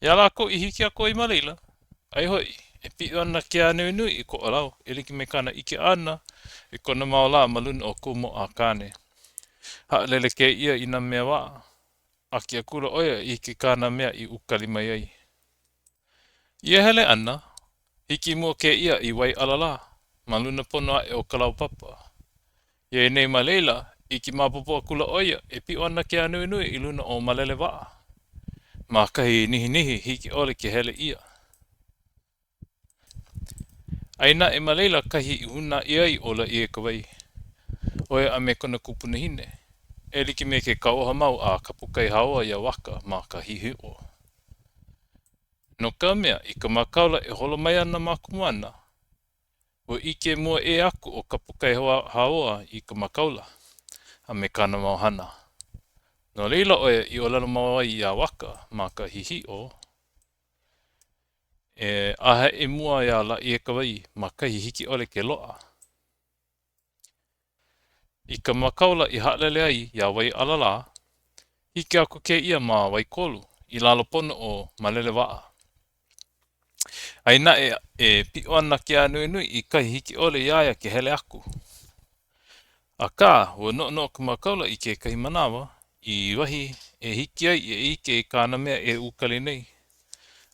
Iā lākou i hiki aku ai ma laila, aia hoʻi, e piʻo ana ke ānuenue i Koʻolau e like me kāna ʻike ʻana i kona mau lā ma luna o Kūmoʻoakāne. Haʻalele kēia i nā mea waʻa, ʻaki akula ʻo ia i hiki i kāna mea i ukali mai ai. I ia hele ʻana, hiki mua kēia i Waiʻalalā, ma luna pono aʻe o Kalaupapa. Iā ia nei ma laila, ʻike maopopo akula ʻo ia e piʻo ana ke ānuenue i luna o Malelewaʻa, ma kahi nihinihi hiki ʻole ke hele ʻia. Aia naʻe ma laila kahi i hūnā ʻia ai ʻo Lāʻieikawai, ʻo ia a me kona kupunahine, e like me ke kauoha mau a Kapukaihaoa iā Waka ma ka hihiʻo. No ka mea, i ka makāula e holo mai ana ma Komoana, Ua ʻike mua ʻē aku ʻo Kapukaihaoa i ka makāula a me kāna mau hana. No laila ʻo ia i ʻōlelo mau ai iā Waka ma ka hihiʻo, e ʻāhaʻi mua iā Lāʻieikawai ma kahi hiki ʻole ke loaʻa. I ka makāula i haʻalele ai iā Waiʻalalā, hiki aku kēia ma Waikolu, i lalo pono o Malelewaʻa. Aia naʻe e piʻo ana ke ānuenue i kahi hiki ʻole iā ia ke hele aku. Akā, ua noʻonoʻo ka makāula i kekahi manawa i wahi e hiki ai e ʻike i kāna mea e ukali nei,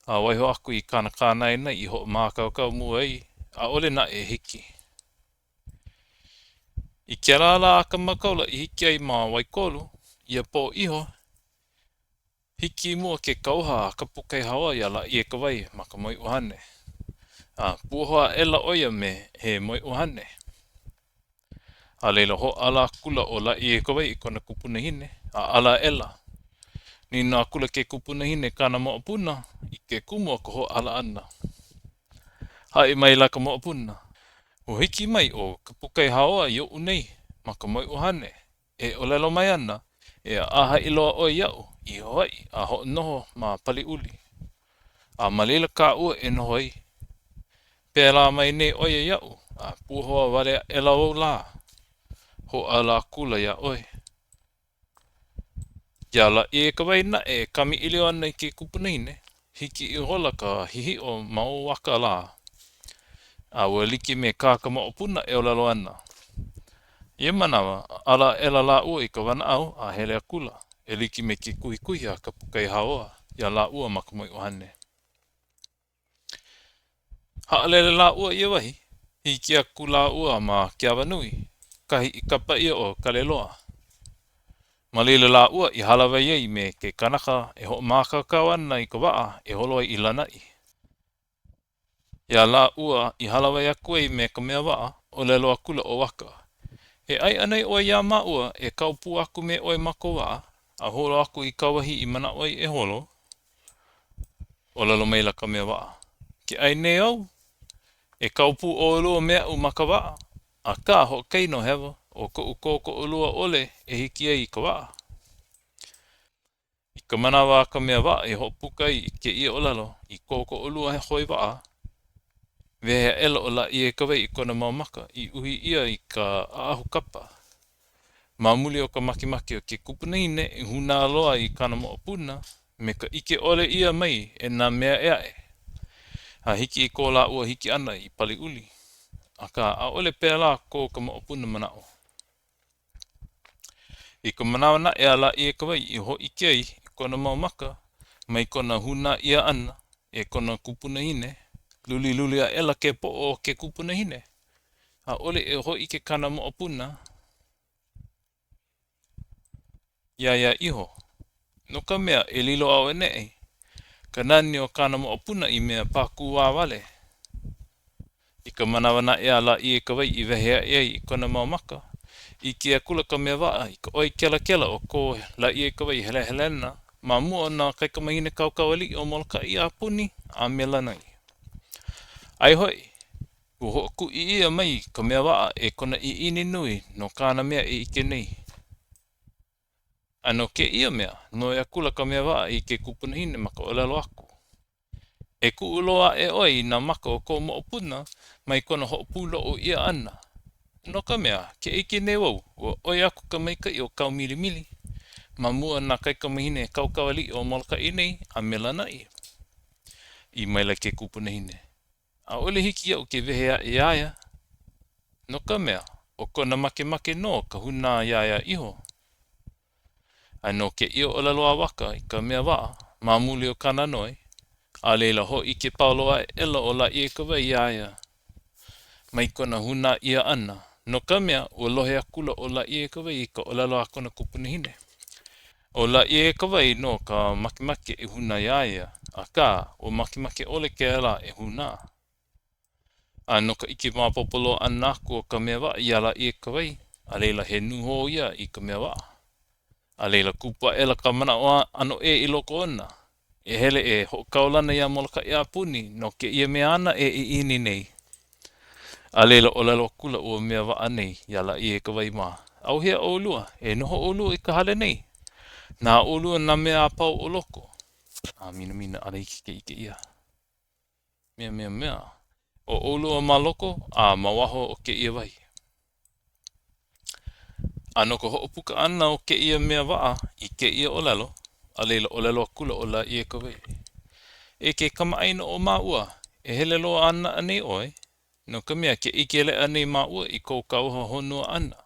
a waiho aku i kāna kānaenae i hoʻomākaukau mua ai, ʻaʻole naʻe e hiki. I kēlā lā a ka makāula i hiki ai ma Waikolu, ia pō iho, hiki mua ke kauoha a Kapukaihaoa iā Lāʻieikawai ma ka moeʻuhane. A puoho aʻela ʻo ia me he moeʻuhane. A laila hōʻala akula ʻo Lāʻieikawai i kona kupunahine, a ala aʻela. Nīnau akula ke kupunahine i kāna moʻopuna i ke kumu o ka hōʻala ʻana. Haʻi maila ka moʻopuna, Ua hiki mai ʻo Kapukaihaoa ioʻu nei ma ka moeʻuhane, e ʻōlelo mai ana, e ʻāhaʻi loa ʻoe iaʻu i Hawaiʻi a hoʻonoho ma Paliuli. A ma laila kāua e noho ai. Pēlā mai nei ʻo ia iaʻu, a puoho wale aʻela wau lā. Hōʻala akula iā ʻoe. Iā Lāʻieikawai naʻe e kamaʻilio ana i ke kupunahine, hiki ihola ka hihiʻo ma o Waka lā, a ua like me kā ka moʻopuna e ʻōlelo ana. I ia manawa, ala aʻela lāua i ka wanaʻao a hele akula, e like me ke kuhikuhi a Kapukaihaoa iā lāua ma ka moeʻuhane. Haʻalele lāua ia wahi, hiki aku lāua ma ke awanui, kahi i kapa ʻia ʻo Kaleloa. Ma laila lāua i hālāwai ai me ke kanaka e hoʻomākaukau ana i ka waʻa e holo ai i Lānaʻi. Iā lāua i hālāwai aku ai me ka mea waʻa, ʻōlelo akula ʻo Waka, E ʻae anei ʻoe iā māua e kau pū aku me ʻoe ma kou waʻa, a holo aku i kāu wahi i manaʻo ai e holo? ʻŌlelo maila ka mea waʻa, Ke ʻae nei au, e kau pū ʻolua me aʻu ma ka waʻa, akā hoʻokahi nō hewa, ʻo koʻu kōkoʻolua ʻole e hiki ai i ka waʻa. I ka manawa a ka mea waʻa i hoʻopuka ai i kēia ʻōlelo i kōkoʻolua hoi waʻa, wehe aʻela ʻo Lāʻieikawai i kona mau maka i uhi ʻia i ka ʻaʻahu kapa. Ma muli o ka makemake o ke kupunahine e hūnā loa i kāna moʻopuna me ka ʻike ʻole ʻia mai e nā mea ʻē aʻe, a hiki i ko lāua hiki ʻana i Paliuli. Akā, ʻaʻole pēlā ko ka moʻopuna manaʻo. I ka manawa naʻe a Lāʻieikawai i hōʻike ai i kona mau maka mai kona hūnā ʻia ʻana e kona kupunahine, luliluli aʻela ke poʻo o ke kupunahine. ʻAʻole e hōʻike kāna moʻopuna iā ia iho, no ka mea, e lilo auaneʻi ka nani o kāna moʻopuna i mea pākūā wale. I ka manawa naʻe a Lāʻieikawai i wehe aʻe ai i kona mau maka, ʻike akula ka mea waʻa i ka ʻoi kelakela o ko Lāʻieikawai helehelena ma mua o nā kaikamāhine kaukaualiʻi o Molokaʻi a puni a me Lānaʻi. Aia hoʻi, Ua hoʻokuʻi ʻia mai ka mea waʻa e kona ʻiʻini nui no kāna mea e ʻike nei. A no kēia mea, noi akula ka mea waʻa i ke kupunahine ma ka ʻōlelo aku, E kuʻu loa aʻe ʻoe i nā maka o kou moʻopuna mai kona hoʻopūloʻu ʻia ʻana. No ka mea, ke ʻike nei wau, ua ʻoi aku ka maikaʻi o Kaumilimili ma mua o nā kaikamāhine kaukaualiʻi o Molokaʻi nei a me Lānaʻi. ʻĪ maila ke kupunahine, ʻAʻole hiki iaʻu ke wehe aʻe iā ia, no ka mea, ʻo kona makemake nō ka hūnā iā ia iho. A no kēia ʻōlelo a Waka i ka mea waʻa, ma muli o kāna noi, a laila hōʻike pau loa aʻela ʻo Lāʻieikawai iā ia mai kona hūnā ʻia ʻana, no ka mea, ua lohe akula ʻo Lāʻieikawai i ka ʻōlelo a kona kupunahine. ʻO Lāʻieikawai nō ka makemake e hūnā iā ia, akā, ua makemake ʻole kēlā e hūnā. A no ka ʻike maopopo loa ʻana aku o ka mea waʻa iā Lāʻieikawai, a laila he nūhou ia i ka mea waʻa. A laila kupu aʻela ka manaʻo ʻano ʻē i loko ona, E hele e hoʻokaulana iā Molokaʻi a puni no kēia mea āna e ʻiʻini nei. A laila ʻōlelo akula ua mea waʻa nei iā Lāʻieikawai mā, ʻAuhea ʻolua, e noho ʻolua i ka hale nei. Na ʻolua nā mea a pau o loko. A minamina ʻaʻole hiki ke ʻike ʻia. Mea, mea, mea. ʻO ʻolua ma loko a ma waho o kēia wahi. A no ka hoʻopuka ʻana o kēia mea waʻa i kēia ʻōlelo, a laila ʻōlelo akula ʻo Lāʻieikawai, E ke kamaʻāina o māua, e hele loa ana anei ʻoe? No ka mea, ke ʻike leʻa nei māua i kou kauoha honua ʻana,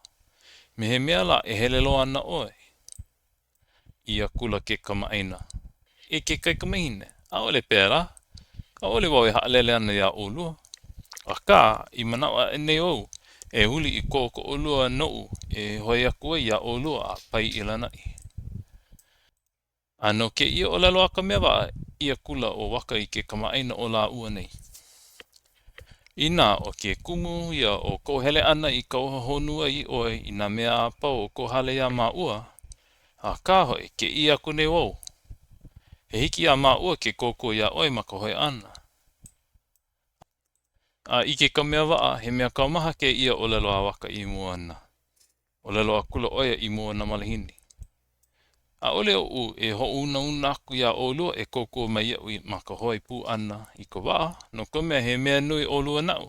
me he mea lā e hele loa ana ʻoe. ʻĪ akula ke kamaʻāina, E ke kaikamahine, ʻaʻole pēlā, ʻaʻole wau e haʻalele ana iā ʻolua. Akā, i manaʻo aʻe nei au, e huli i kōkoʻolua noʻu e hoe aku ai iā ʻolua a pae i Lānaʻi. A no kēia ʻōlelo a ka mea waʻa, ʻī akula ʻo Waka i ke kamaʻāina o lāua nei, Inā ʻo ke kumu ia o kou hele ʻana i kauoha honua ai ʻoe i nā mea a pau o kou hale iā māua, akā hoʻi, ke ʻī aku nei wau, he hiki iā māua ke kōkua iā ʻoe ma ka hoe ʻana. A ʻike ka mea waʻa, he mea kaumaha kēia ʻōlelo a Waka i mua ona. ʻŌlelo akula ʻo ia i mua o nā malihini, ʻAʻole oʻu e hoʻounauna aku iā ʻolua e kōkua mai iaʻu ma ka hoe pū ʻana i ka waʻa, no ka mea, he mea nui ʻolua naʻu.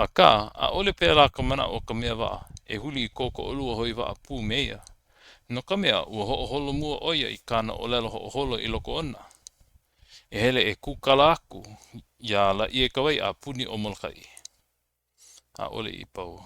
Akā, ʻaʻole pēlā ka manaʻo o ka mea waʻa, e huli i kōkoʻolua hoe waʻa pū me ia, no ka mea, ua hoʻoholo mua ʻo ia i kāna ʻōlelo hoʻoholo i loko ona, e hele e kūkala aku iā Lāʻieikawai a puni ʻo Molokaʻi. ʻAʻole i pau.